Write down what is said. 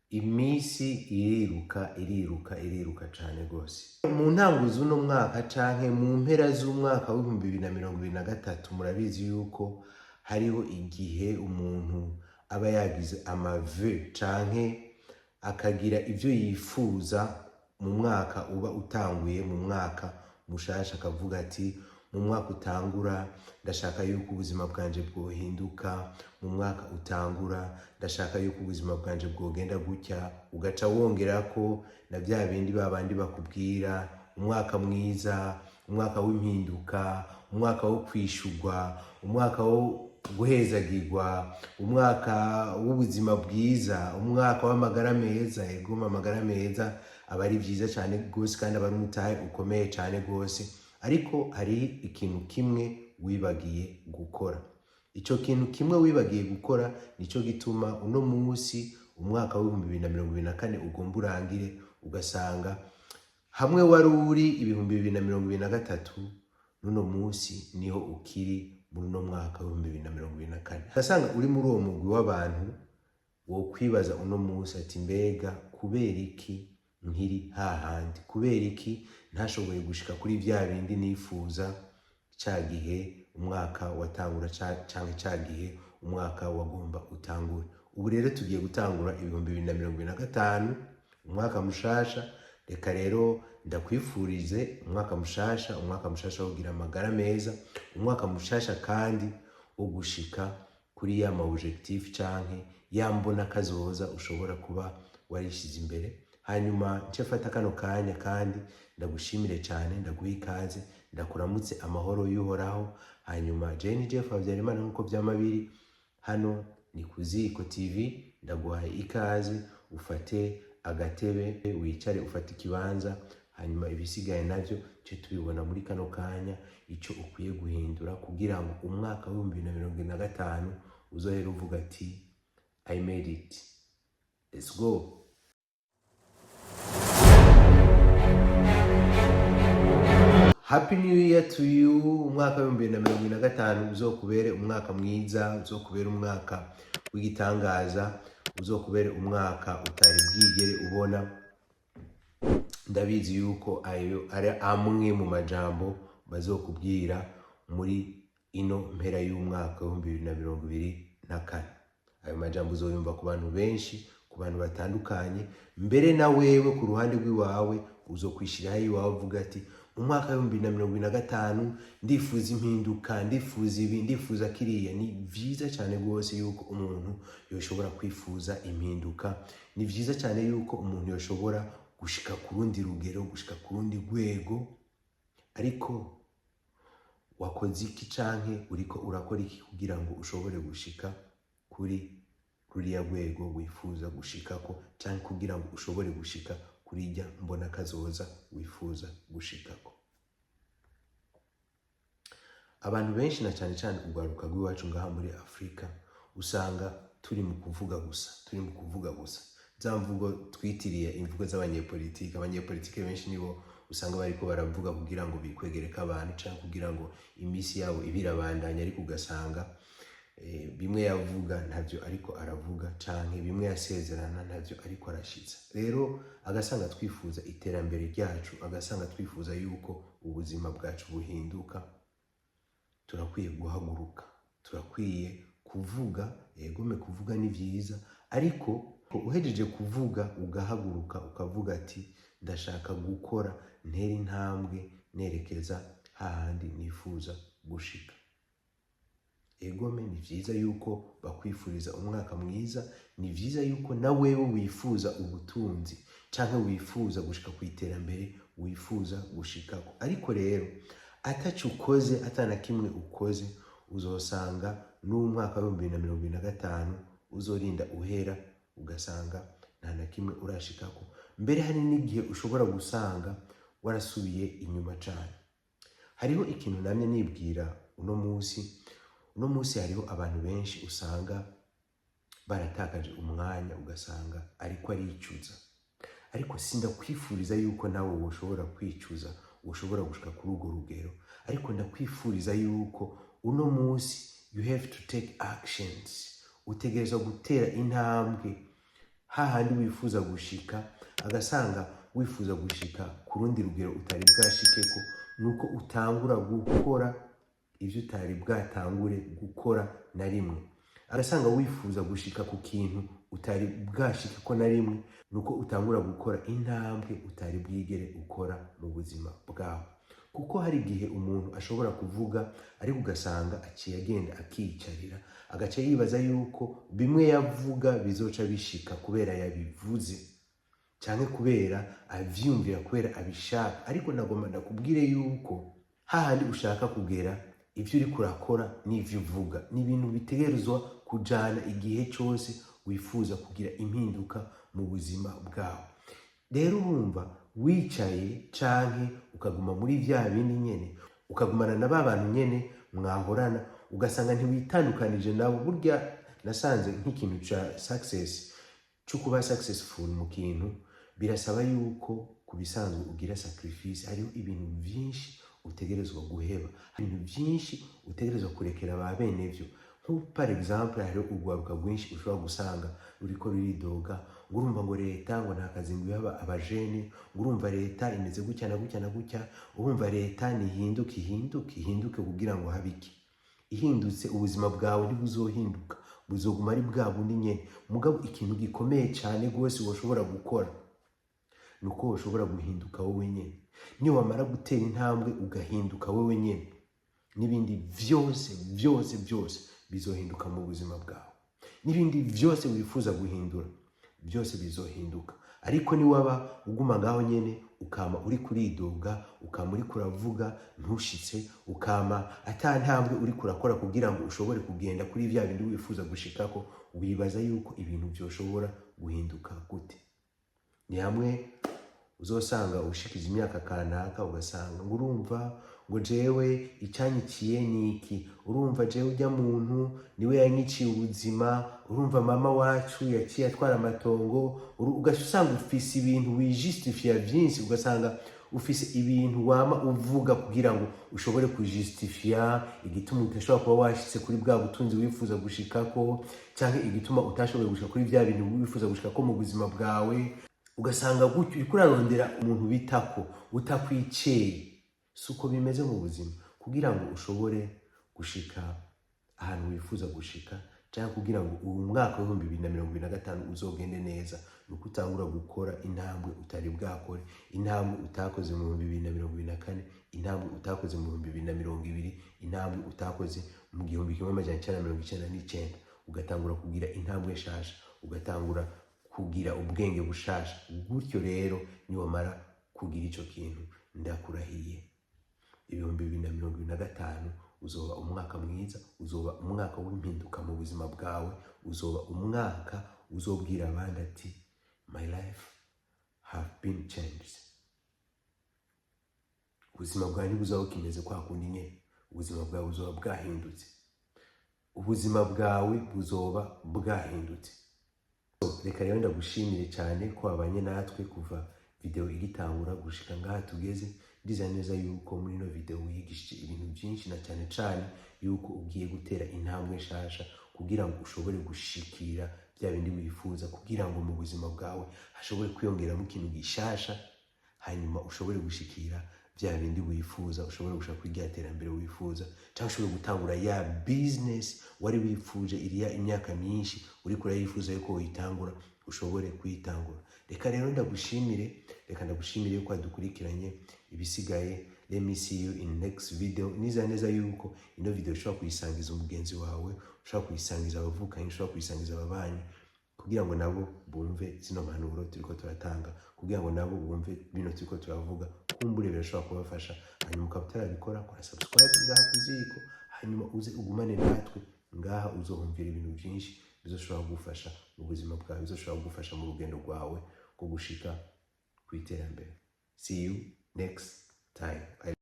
Iminsi iriruka, iriruka, iriruka cane gose. Mu ntango z'uno mwaka canke mu mpera z'umwaka w'2023, murabizi yuko hariho igihe umuntu aba yagize ama vœux canke akagira ivyo yifuza mu mwaka uba utanguye, mu mwaka mushasha, akavuga ati: "Mu mwaka utangura ndashaka yuko ubuzima bwanje bwohinduka, mu mwaka utangura ndashaka yuko ubuzima bwanje bwogenda gutya." Ugaca wongerako na vya bindi babandi bakubwira: umwaka mwiza, umwaka w'impinduka, umwaka wo kwishurwa, umwaka wo guhezagirwa, umwaka w'ubuzima bwiza, umwaka w'amagara meza. Ego, amagara meza aba ari vyiza cane gose kandi aba ari umutahe ukomeye cane gose. Ariko hari ikintu kimwe wibagiye gukora. Ico kintu kimwe wibagiye gukora nico gituma uno munsi umwaka w'2024 ugomba urangire, ugasanga hamwe wari uri 2023, n'uno munsi niho ukiri muri uno mwaka w'2024. Ugasanga uri muri uwo mugwi w'abantu wokwibaza uno munsi ati: "Mbega kubera iki nkiri hahandi? Kubera iki ntashoboye gushika kuri vya bindi nifuza ca gihe umwaka watangura canke ca gihe umwaka wagomba utangure?" Ubu rero tugiye gutangura 2025, umwaka mushasha. Reka rero ndakwifurize umwaka mushasha, umwaka mushasha wo kugira amagara meza, umwaka mushasha kandi wo gushika kuri ya ma objectif canke ya mbona kazoza ushobora kuba warishize imbere. Hanyuma nce fata kano kanya kandi ndagushimire cyane, ndaguha ikaze, ndakuramutse, amahoro y'Uhoraho. Hanyuma Jane Jeff Habyarimana, nk'uko vyama biri, hano ni ku Ziko TV. Ndaguhaye ikaze, ufate agatebe wicare, ufate ikibanza, hanyuma ibisigaye navyo ce tubibona muri kano kanya, ico ukwiye guhindura kugira ngo umwaka w'2025 uzohera uvuga ati: "I made it, let's go." Happy New Year to you! Umwaka w'2025 uzokubere umwaka mwiza, uzokubere umwaka w'igitangaza, uzokubere umwaka utari bwigere ubona. Ndabizi yuko ayo ari amwe mu majambo bazokubwira muri ino mpera y'umwaka w'2024. Ayo majambo uzoyumva ku bantu benshi, ku bantu batandukanye. Mbere na wewe ku ruhande rw'iwawe uzokwishiraho iwawe uvuga ati: "Mu mwaka w'2025 ndifuza impinduka, ndifuza ibi, ndifuza kiriya." Ni vyiza cyane rwose yuko umuntu yoshobora kwifuza impinduka. Ni vyiza cyane yuko umuntu yoshobora gushika ku rundi rugero, gushika ku rundi rwego. Ariko wakoze iki canke uriko urakora iki kugira ngo ushobore gushika kuri ruriya rwego wifuza gushikako, canke kugira ngo ushobore gushika kuri irya mbona kazoza wifuza gushikako? Abantu benshi, na cyane cyane urwaruka rw'iwacu ngaha muri Afurika, usanga turi mu kuvuga gusa, turi mu kuvuga gusa, za mvugo twitiriye imvugo z'abanyepolitike. Abanyepolitike benshi nibo usanga bariko baravuga kugira ngo bikwegereke abantu canke kugira ngo iminsi yabo ibe irabandanya. Ariko ugasanga bimwe yavuga ntavyo ariko aravuga, canke bimwe yasezerana ntavyo ariko arashitsa. Rero agasanga twifuza iterambere ryacu, agasanga twifuza yuko ubuzima bwacu buhinduka. Turakwiye guhaguruka, turakwiye kuvuga. Yegome, kuvuga ni vyiza, ariko uhejeje kuvuga ugahaguruka, ukavuga ati: "Ndashaka gukora, ntera intambwe nerekeza hahandi nifuza gushika." Egome, ni vyiza yuko bakwifuriza umwaka mwiza, ni vyiza yuko na wewe wifuza ubutunzi canke wifuza gushika ku iterambere wifuza gushikako. Ariko rero ataco ukoze, ata na kimwe ukoze, uzosanga n'umwaka w'2025 uzorinda uhera, ugasanga nta na kimwe urashikako. Mbere hari n'igihe ushobora gusanga warasubiye inyuma cane. Hariho ikintu namye nibwira uno munsi. Uno munsi hariho abantu benshi usanga baratakaje umwanya, ugasanga ariko aricuza. Ariko sindakwifuriza yuko nawe woshobora kwicuza, woshobora gushika kuri urwo rugero. Ariko ndakwifuriza yuko uno munsi you have to take actions, utegerezwa gutera intambwe. Hahandi wifuza gushika, agasanga wifuza gushika ku rundi rugero utari bwashikeko, nuko utangura gukora ivyo utari bwatangure gukora na rimwe. Agasanga wifuza gushika ku kintu utari bwashikeko na rimwe, nuko utangura gukora intambwe utari bwigere ukora mu buzima bwawe. Kuko hari igihe umuntu ashobora kuvuga, ariko ugasanga aciye agenda akiyicarira, agaca yibaza yuko bimwe yavuga bizoca bishika kubera yabivuze, canke kubera avyiyumvira, kubera abishaka. Ariko nagomba ndakubwire yuko hahandi ushaka kugera, ivyo uriko urakora n'ivyo uvuga ni ibintu bitegerezwa kujana igihe cose wifuza kugira impinduka mu buzima bwawe. Rero urumva, wicaye canke ukaguma muri vya bindi nyene, ukagumana na ba bantu nyene mwahorana, ugasanga ntiwitandukanije nabo. Burya nasanze nk'ikintu ca success, co kuba successful mu kintu, birasaba yuko ku bisanzwe ugira sacrifice. Hariho ibintu vyinshi utegerezwa guheba, ibintu vyinshi utegerezwa kurekera ba bene vyo. Nk'ubu par exemple, hariho urwaruka rwinshi ushobora gusanga ruriko ruridoga ngo urumva ngo leta ngo nta kazi ngo iha abajene, ngo urumva leta imeze gutya na gutya na gutya, urumva leta nihinduke. Ihinduke, ihinduke kugira ngo habe iki? Ihindutse, ubuzima bwawe ntibuzohinduka, buzoguma ari bwa bundi nyene. Mugabo ikintu gikomeye cyane rwose woshobora gukora ni uko woshobora guhinduka wowe nyene. Niwamara gutera intambwe ugahinduka wowe nyene, n'ibindi vyose vyose vyose bizohinduka mu buzima bwawe, n'ibindi vyose wifuza guhindura byose bizohinduka. Ariko niwaba uguma ngaho nyene, ukama uri kuridoga, ukama uri kuravuga ntushitse, ukama ata ntambwe uri kurakora kugira ngo ushobore kugenda kuri vya bindi wifuza gushikako, wibaza yuko ibintu vyoshobora guhinduka gute? Ni hamwe uzosanga ushikiza imyaka kanaka, ugasanga ngo urumva ngo jewe icyanyiciye ni iki, urumva jewe ujya muntu niwe yanyiciye ubuzima, urumva mama wacu yaciye atwara amatongo. Ugaca usanga ufise ibintu wijustifia vyinshi, ugasanga ufise ibintu wama uvuga kugira ngo ushobore kujustifia igituma udashobora kuba washitse kuri bwa butunzi wifuza gushikako, canke igituma utashoboye gushika kuri vya bintu wifuza gushikako mu buzima bwawe. Ugasanga gutyo uriko urarondera umuntu bitako utakwiceye. Si uko bimeze mu buzima. Kugira ngo ushobore gushika ahantu wifuza gushika, cyangwa kugira ngo uyu mwaka w'2025 uzogende neza, ni uko utangura gukora intambwe utari bwakore, intambwe utakoze mu 2024, intambwe utakoze mu 2020, intambwe utakoze mu 1999. Ugatangura kugira intambwe nshasha, ugatangura kugira ubwenge bushasha. Gutyo rero, niwamara kugira ico kintu, ndakurahiye, 2025 uzoba umwaka mwiza, uzoba umwaka w'impinduka mu buzima bwawe, uzoba umwaka uzobwira abandi ati: "My life have been changed." Ubuzima bwawe ntibuzaba bukimeze kwa kundi nyene, ubuzima bwawe buzoba bwahindutse, ubuzima bwawe buzoba bwahindutse. Reka rero ndagushimire cyane ko wabanye natwe kuva video igitangura gushika ngaha tugeze. Ndizera neza yuko muri ino video wigishije ibintu byinshi, na cyane cyane yuko ugiye gutera intambwe nshasha kugira ngo ushobore gushikira bya bindi wifuza, kugira ngo mu buzima bwawe hashobore kwiyongeramo ikintu gishasha, hanyuma ushobore gushikira bya bindi wifuza, ushobore gushaka kuri rya terambere wifuza, cyangwa ushobore gutangura ya business wari wifuje iriya imyaka myinshi uriko urayifuza yuko uyitangura, ushobore kuyitangura. Reka rero ndagushimire, reka ndagushimire yuko wadukurikiranye. Ibisigaye, let me see you in next video. Nizera neza yuko ino video ushobora kuyisangiza umugenzi wawe, ushobora kuyisangiza abavukanyi, ushobora kuyisangiza ababanyi, kugira ngo nabo bumve zino mpanuro turiko turatanga, kugira ngo nabo bumve bino turiko turavuga. Kumbure birashobora kubafasha. Hanyuma ukaba utarabikora, kora subscribe ngaha ku ziko, hanyuma uze ugumane natwe ngaha. Uzohumvira ibintu byinshi bizoshobora kugufasha mu buzima bwawe, bizoshobora kugufasha mu rugendo rwawe rwo gushika ku iterambere. See you next time.